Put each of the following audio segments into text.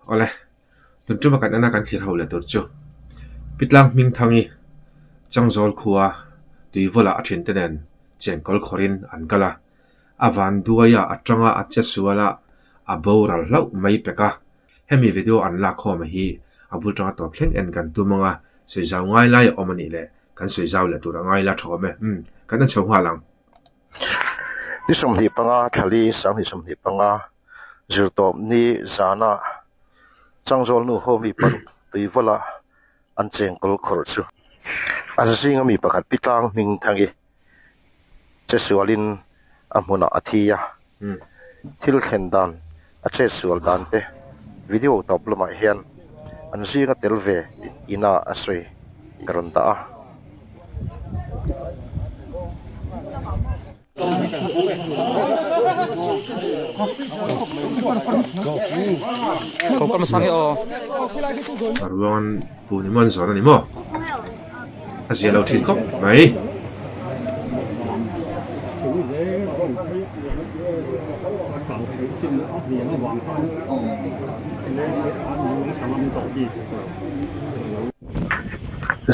Awle, tun tuma kan ena kan thlir ho leh tur chu Pitlang Hmingthangi Changzawl khua Tuivawlah a thinte nen chengkawl khawrin an kal a, a vanduaia atanga a che sual a, a boral hlauh mai pek a. Hemi video an lak khawm hi a bul tanga tawp thleng en kan tum ang a, sawi zau ngai lai a awm a nih leh kan sawi zau leh tur a ngai la tha awm e. Umm, kan en chho nghal ang. Ni 25 thlali 25 zirtawp ni zana Changzawl nu ho mi paruk tuivawla an chengkawl khawrh chu an zinga mi pakhat pi tlang hming thangi chesualin a hmunah a thi a, thil thlen dan a chetsual dan te video tawp lamah hian an zinga tel ve ina a sawi ka rawn dah a. Ruang pu ni man zawn a ni maw? A zia lo thin khawp mai.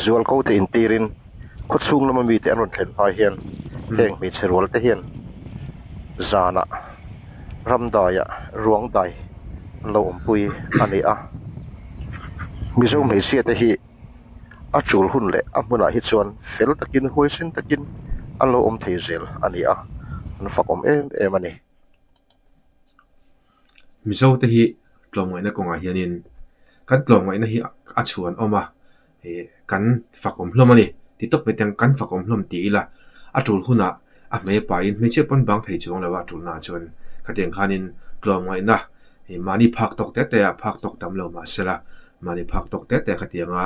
Zualko te intirin Khawchhung lama mite an rawn thlen hma hian heng hmeichhe rual te hian zanah ramdaiah ruang dai an lo awmpui a ni a. Mizo hmeichhia te hi a tul hun leh a hmunah hi chuan fel takin huaisen takin an lo awm thei zel a ni a, an fakawm em em a ni. Mizo te hi tlawmngaihna kawngah hianin kan tlawmngaihna hi a chhuan awm a, ih kan fak awm hlawm a ni. Ti tawp mai te ang kan fak awm hlawm ti ila a tul hunah a hmei pahin hmeichhia pawn bang thei chuang lo a tulna ah chuan khatiang khanin tlawmngaihna ih mahni phak tawk te te a phak tawk tam lo mahsela mahni phak tawk te te khatianga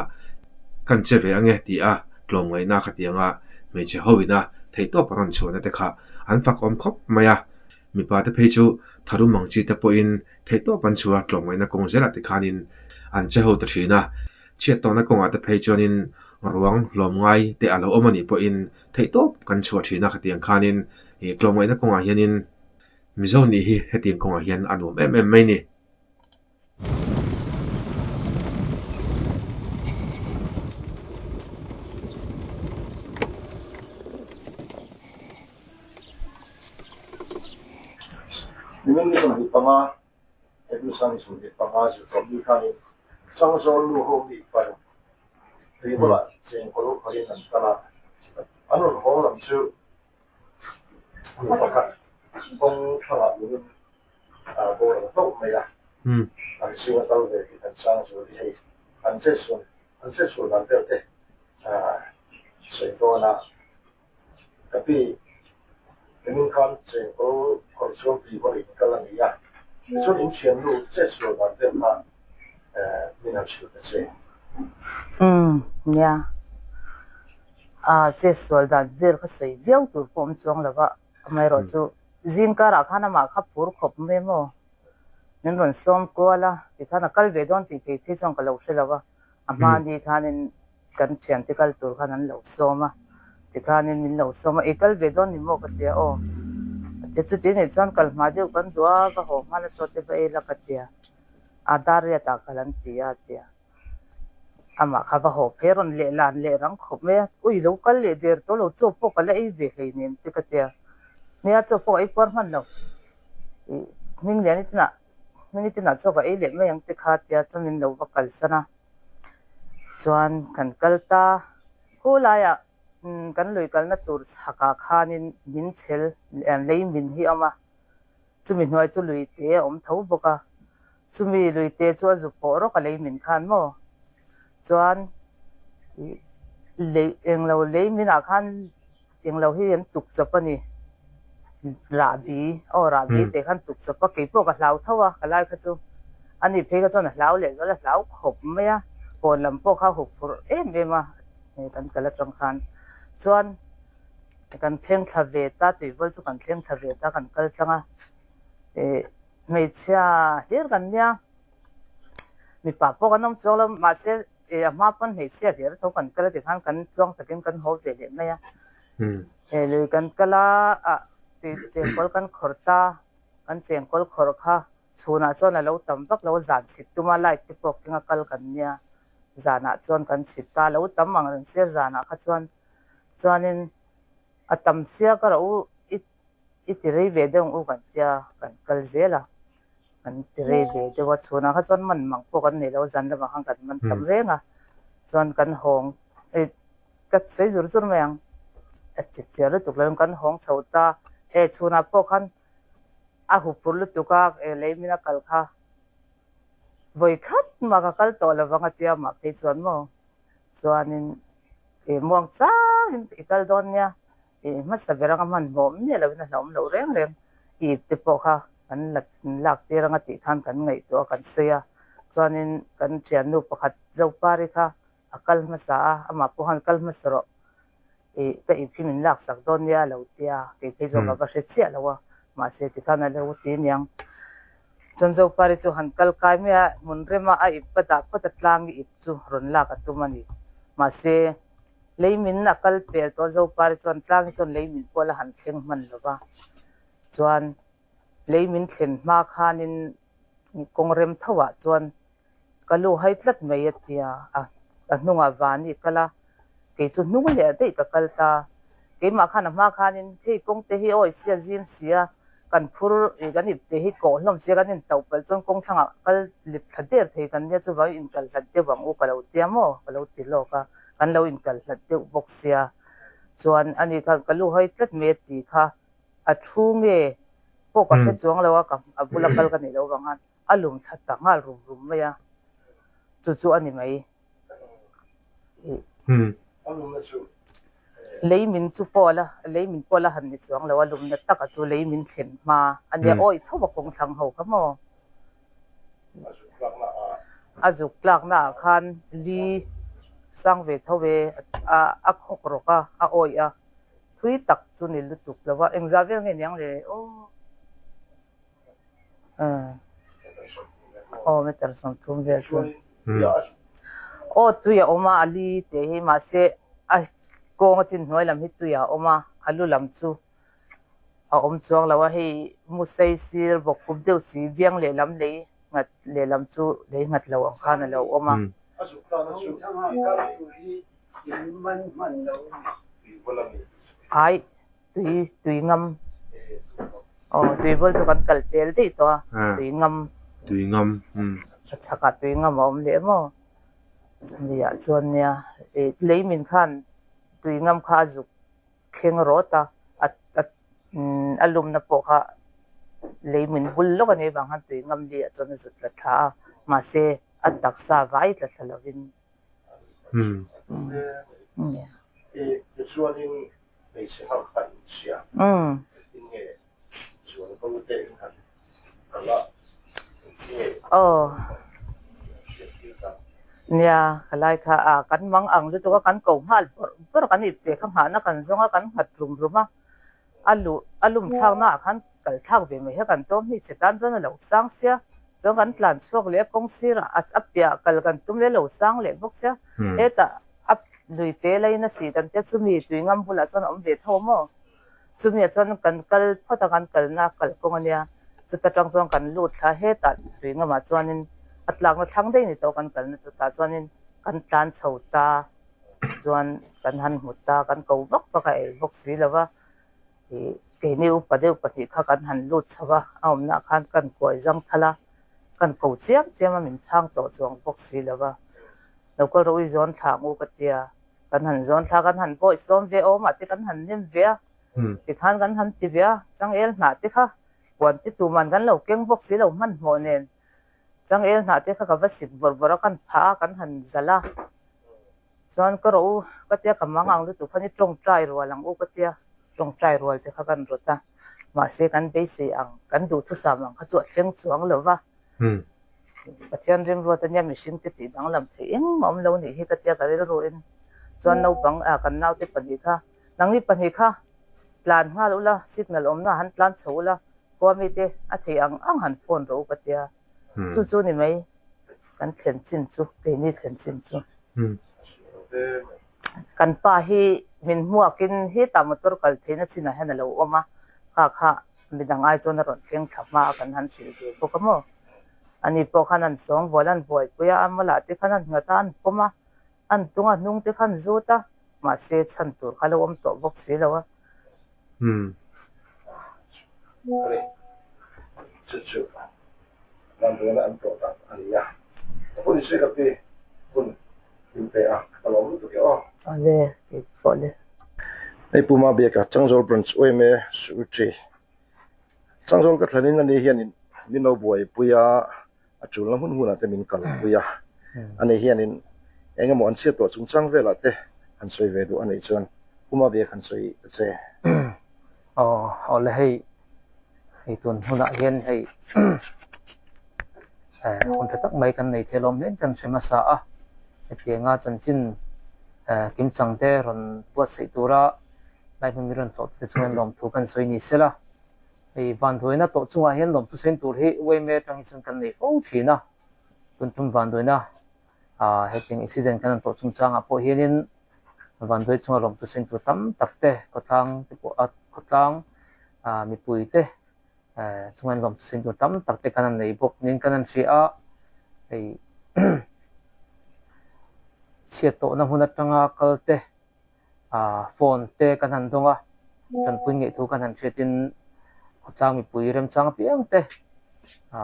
kan che ve ange tih a tlawmngaihna khatianga hmeichhe ho ina theihtawp a rawn chhuahna te kha an fak awm khawp mai a. Mipa te phei chu tharum ang chi te pawhin theihtawp an chhuah a, tlawmngaihna kawng zelah te khanin an che ho ta thin a. Chhiat tawhna kawngah te phei chuanin ruang hlawm ngai te a lo awm a nih pawhin theihtawp kan chhuah thin a, khatiang khanin ih tlawmngaihna kawngah hianin Mizo nih hi hetiang kawngah hian a nuam em em mai ni. Nimin ni 25, April ni 25 zirtawp ni khanin Changzawl nu ho mi paruk tui bulah chengkawl khawrin an kal a, an rawn haw lam chu nu pakhat kawng thlangah lumin boral hlauh mai a, an zing a kal ve tih kan chang zual hi hei an chetsual an chetsual dan vel te sawi dawn a, ka pi nimin khan chengkawl khawr chuan tui vawlh in kal a ni a, tichuan in thiannu chetsual dan vel kha min han hrilh ta che. Umm nia, chetsual dan vel kha sawi viau tur pawh awm chuang lo va, amaherawhchu Zing karah khan amah kha phur khawp mai maw? Min rawn sawm kual a, tikhan a kal ve dawn tih phei phei chuan ka lo hre lo a, a hma ni khanin kan thiante kal tur khan an lo sawm a, tikhanin min lo sawm a, i kal ve dawn ni maw ka tia aw, a tia chuti nih chuan kal hma deuh kan duh a, va haw hma la chaw te va ei la ka tia, a dar riatah kal an ti a, a tia. Amah kha va haw phei rawn leh lan leh rang khawp mai a, ui lo kal leh der tawh lo, chaw pawh ka la ei ve hleinem te ka tia. Nia chaw pawh ka ei puar hman lo, ih hming lian i tinah hming i tinah chaw ka ei leh mai ang te kha tia chuan min lo va kalsan a. Chuan kan kal ta, khu laiah kan lui kalna tur chhakah khanin min chhel lei min hi a awm a. Chumi hnuai chu lui te a awm tho bawk a, chumi lui te chu a zu pawh rawk a lei min khan maw? Chuan lei englo lei minah khan englo hi an tuk chawp a ni, rahbi aw rahbi te khan tuk chawp a, keipawh ka hlau tho a ka lai kha chu ani phei kha chuan a hlau leh zual a hlau khawp mai a, kawn lam pawh kha a hup phurh em em a kan kal atang khan chuan. Kan thleng thla ve ta, tuivawl chu kan thleng thla ve ta, kan kal tlang a. Ih hmeichhia hlir kan nia, mipa pawh kan awm chuang lo, mahse ih a hma pawn hmeichhia hlir tho kan kal a tikhan kan tluang takin kan haw ve leh mai a. He lui kan kal a, ah tui chengkawl kan khawr ta, kan chengkawl khawr kha. Chhunah chuan a lo tam vak lo a, zan chhit tuma light te pawh kenga kal kan nia, zanah chuan kan chhit ta, a lo tam ang reng sia zanah kha chuan chuanin a tam sia ka rah u i i ti rei ve deuh ang u kan tia kan kal zel a, kan ti rei ve deuh a, chhunah kha chuan man mang pawh kan nei lo a, zan lamah khan kan man tam reng a, chuan kan hawng i ka sawi zur zur mai ang, a chip chiah lutuk lo in kan hawng chho ta, e chhunah pawh khan a huphurh lutuk a, e lei min a kal kha vawi khat mah ka kal tawh lo vang a tia mah phei chuan maw chuanin e muang changin i kal dawn nia i hmasa ber anga hmanhmawh miah lovin a hlauhawm loh reng reng i ip te pawh kha kan la lak tir anga tih khan kan ngaihtuah a kan sawi a chuanin kan thiannu pakhat Zopari kha a kal hmasa a, amah pawh khan kal hmasa rawh ih ka ip hi min laksak dawn nia a lo ti a, kei phei zawk a va hre chiah lo a, mahse tikhan a lo ti aniang. Chuan Zopari chu han kal kai mai a, hmun rema a ip va dah phawt a tlang i ip chu rawn lak a tum a ni. Mahse lei min a kal pel tawh a, Zopari chuan tlang hi chuan lei min pawh la han thleng hman lo va, chuan lei min thlen hma khanin kawng rem tho ah chuan Ka lu hai tlat mai a ti a, a hnungah Vani kal a, kei chu hnung leh daih ka kal ta. Keimah khan a hma khanin hei kawng te hi awi sia zim sia, kan phur ih kan ip te hi kawh hlawm sia kan intauh palh chuan kawng thlangah kal let thla der thei kan nia chuvangin inkal hlat deuh ang u ka lo tia maw ka lo ti lawk a, kan lo inkal hlat deuh bawk sia. Chuan ani khan ka lu hai tlat mai a ti kha a thu nge pawh ka hre chuang lo a, ka a bula kal ka nih loh vang khan. a lum thla ta nghal rum rum mai a, chu chu a ni mai. Lei min chu pawh la, lei min pawh la han ni chuang lo a, lumna taka chu lei min thlen hma a nia, awi tho a kawng thlang ho kha maw? A zuk tlakna ah khan li sang ve tho e, a khawk rawk a, a awi a, thui tak chu ni lutuk lo a, engzah vel nge niang le aw. Aw meter 30 vel chu aw tui a awm a a li teh hi mahse a kawng a chin hnuai lam hi tui a awm a a lu lam chu a awm chuang lo a hei musei sir bawk khup deuh si biang lehlam lei nghat lehlam chu lei nghat lo ang khan a lo awm a. Ai. Tui tui ngam aw tui bul chu kan kal pel daih tawh a tui ngam tui ngam umm a chhakah tui ngam a awm leh maw chumi ah chuan nia ih lei min khan tui ngam kha a zuk thleng rawt a a a umm a lumna pawh kha lei min bul lawk a nih avang khan tui ngam li ah chuan a zut tla thla a mahse a taksa vai tla thla lovin umm Tichuanin hmeichhe ho kha in chhia engtin nge chuan ko te in han kal a engtin nge hriat tir ta. Nia ka lai kha a kan mang ang lutuk a kan ko nghal bawrh bawrh a kan ipte kha nghahna kan zawng a kan nghat rum rum a a luh a lum thlakna ah khan kal thlak ve mai hi kan tlawm hmeichhe tan chuan a lo sang sia chuan kan tlan chhuak leh a kawng sirah a piah kal kan tum leh a lo sang leh bawk sia hetah A lui te laiin a sih dan te chumi tui ngam bulah chuan a awm ve tho maw? Chumiah chuan kan kal phawt a, kan kalna kalkawng a nia. Chuta tang chuan kan lut thla hetah tui ngamah chuanin a tlakna thlang daih ni tawh kan kalna chutah chuanin kan tlan chho ta chuan kan han hmu ta, kan ko vak vak a ei bawk si lo va. Ih keini upa deuh pahnih kha kan han lut chho va, a awmnaah khan kan kuai zang thal a, kan ko chiam chiam a min chhang tawh chuang bawk si lo va. Lo kal rawh i zawn thla ang u ka tia, kan han zawn thla kan han bawi sawm ve awm ah te kan han nem ve a, tikhan kan han ti ve a, changel hnah te kha puan te tuman kan lo keng bawk si lo hmanhmawh nen changel hnah te kha ka va sik bawrh bawrh a kan phah a kan han zalh a, chuan ka rawh u ka tia ka mang ang lutuk khan i tawngtai rual ang u ka tia, tawngtai rual te kha kan rawt a, mahse kan beisei ang kan duhthusam ang kha chu a thleng chuang lo va. Pathian rimruat ania mihring te tih danglam theih engmah awm lo nih hi ka tia ka rilruin chuan naupang ah kan naute pahnih kha nangni pahnih kha tlan nghal ula signal awmna han tlan chho ula khua mite a theih ang ang han phone rawh u ka tia chu chu ni mai kan thlen chin chu keini thlen chin chu kan pa hi min hmuakin hetah motor kal theihna chinah hian a lo awm a kha kha midang ai chuan a rawn thleng thla hma a kan han hrilh ve bawk a maw. Ani pawh khan an sawngbawl a, an buaipui a, a mawlah te khan an nghat a, an pawm a, an tung a, hnung te khan zut a, mahse chhan tur kha lo awm tawh bawk si lo a. Umm. Ani, chu chu vanduaina an tawh tak a ni a. Ka hun sawi ka pi, hun min pe a, ka lawm lutuk e aw. Awle, kei pawh le. Hei Pu Mabiaka, Changzawl Branch Uaime Secretary. Changzawl ka thlanin ani hianin min lo buaipui a, a tulna hmun hunah te min kalpui a. Ani hianin eng emaw an chhiat tawh chungchang velah te han sawi ve duh a nih chuan Pu Mabiak han sawi ta che. Aw, awle hei, hei tun hmunah hian hei hun tha tak mai kan nei thei alawm hle kan hre hmasa a. Hetianga chanchin kimchang te rawn buatsaih tura Lai hmun mi rawn tlawh te chuan lawmthu kan sawi ni sela, hei vanduaina tawh chungah hian lawmthu sawi tur hi uaime atang hi chuan kan nei fo thin a, tun tum vanduaina ah hetiang accident kan han tawh chungchangah pawh hianin vanduai chunga lawmthu sawi tur tam tak te khawtlang te pawh a khawtlang ah mipui te chunga lawmthu sawi tur tam tak te kan han nei bawk niin kan han hria a, hei chhiat tawhna hmun atanga kal te. Phone te kan han dawng a, tanpui ngeih thu kan han hriatin khawtlang mipui remchang apiang te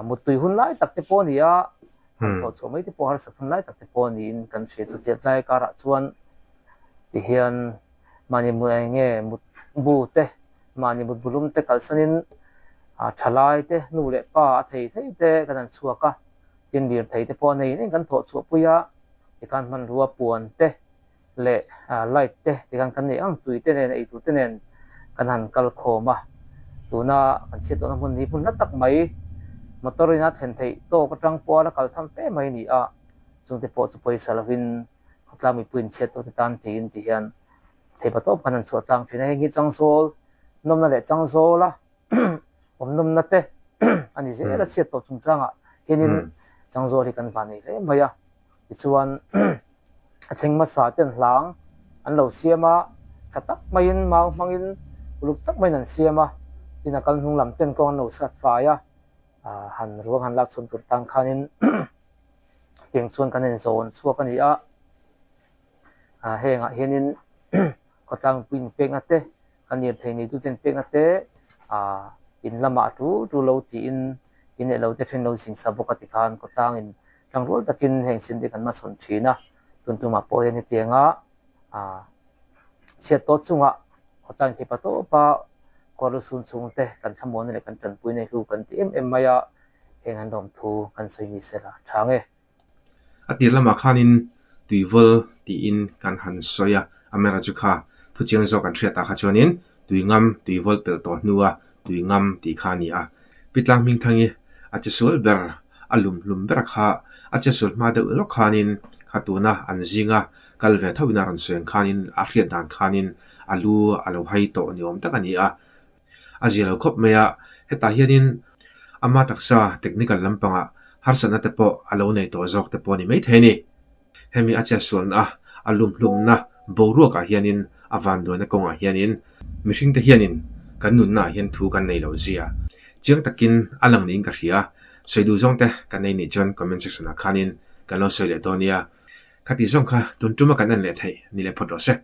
muttui hun lai tak te pawh a ni a, han thawh chhuah mai te pawh harsat hun lai tak te pawh niin kan hria. Chutiang tlai karah chuan tihian mahni eng nge mutbu te, mahni mutbu lum te kalsanin thalai te, nu leh pa a thei thei te kan han chhuak a, tin lirthei te pawh a nei in kan thawh chhuahpui a, tikhan hmanrua puan te leh light te tikhan kan nei ang tui te nen ei tur te nen kan han kal khawm a, tuna kan chhiat tawhna hmun hi hmun hla tak mai motor in a thlen theih tawk atang pawh a la kal tham fe mai a ni a, chungte pawh chu pawisa lovin khawtlang mipui in chhiat tawh te tan tiin ti hian theipa tawp khan an chhuah tlang thin a, heng hi changzawl nawmna leh changzawl a awm nawmna te a ni zel a chhiat tawh chungchangah hianin changzawl hi kan van nei hle mai a. Tichuan, a thleng hmasa ten hlang an lo siam a, tha tak maiin mau hmangin uluk tak maiin an siam a, tin a kal hnung lam ten kawng an lo sat fai a, han ruang han lak chhuak tur tan khanin tiang chuan kan inzawn chhuak a ni a, hengah hianin khawtlang mipui inpekna te Kan lirthei neituten pekna te in lamah a tul tul lo tiin in leh lo te then lo zin sa bawk a ti khan khawtlangin tlangrual takin heng sin te kan hmachhawn thin a, tun tumah pawh hian hetianga chhiat tawh chungah khawtlangin theih pa tawpa khuarlu sun chhung te kan thlamuanna leh kan tanpuina hi hlu kan ti em em mai a, heng an lawmthu kan sawi ni sela tha nge. A tir lamah khanin tuivawl tiin kan han sawi a, Amera chu kha thuchiang zawk an hriat ah kha chuanin tuingam tuivawl pelh tawh hnua tuingam tih kha a ni a. Pitlang Hmingthangi a che sual ber, a lum hlum ber kha a che sual hma deuh lawk khanin kha tuna an zinga kal ve tho in a rawn sawi ang khanin a hriat dan khanin a lu a lo hai tawh ni awm tak a ni a. A zia lo khawp mai a, hetah hianin ama taksa technical lampangah harsatna te pawh a lo nei tawh zawk te pawh a ni maithei a ni. Hemi a chetsualna a, a lumhlumna boruakah hianin a vanduaina kawngah hianin mihringte hianin kan nunnaah hian thu kan nei lo zia chiang takin a lang niin ka hria. Sawi duh zawng te kan nei nih chuan comment section ah khanin kan lo sawi leh dawn nia. Khati zawng kha tun tuma kan en leh theih ni leh phawt rawh se.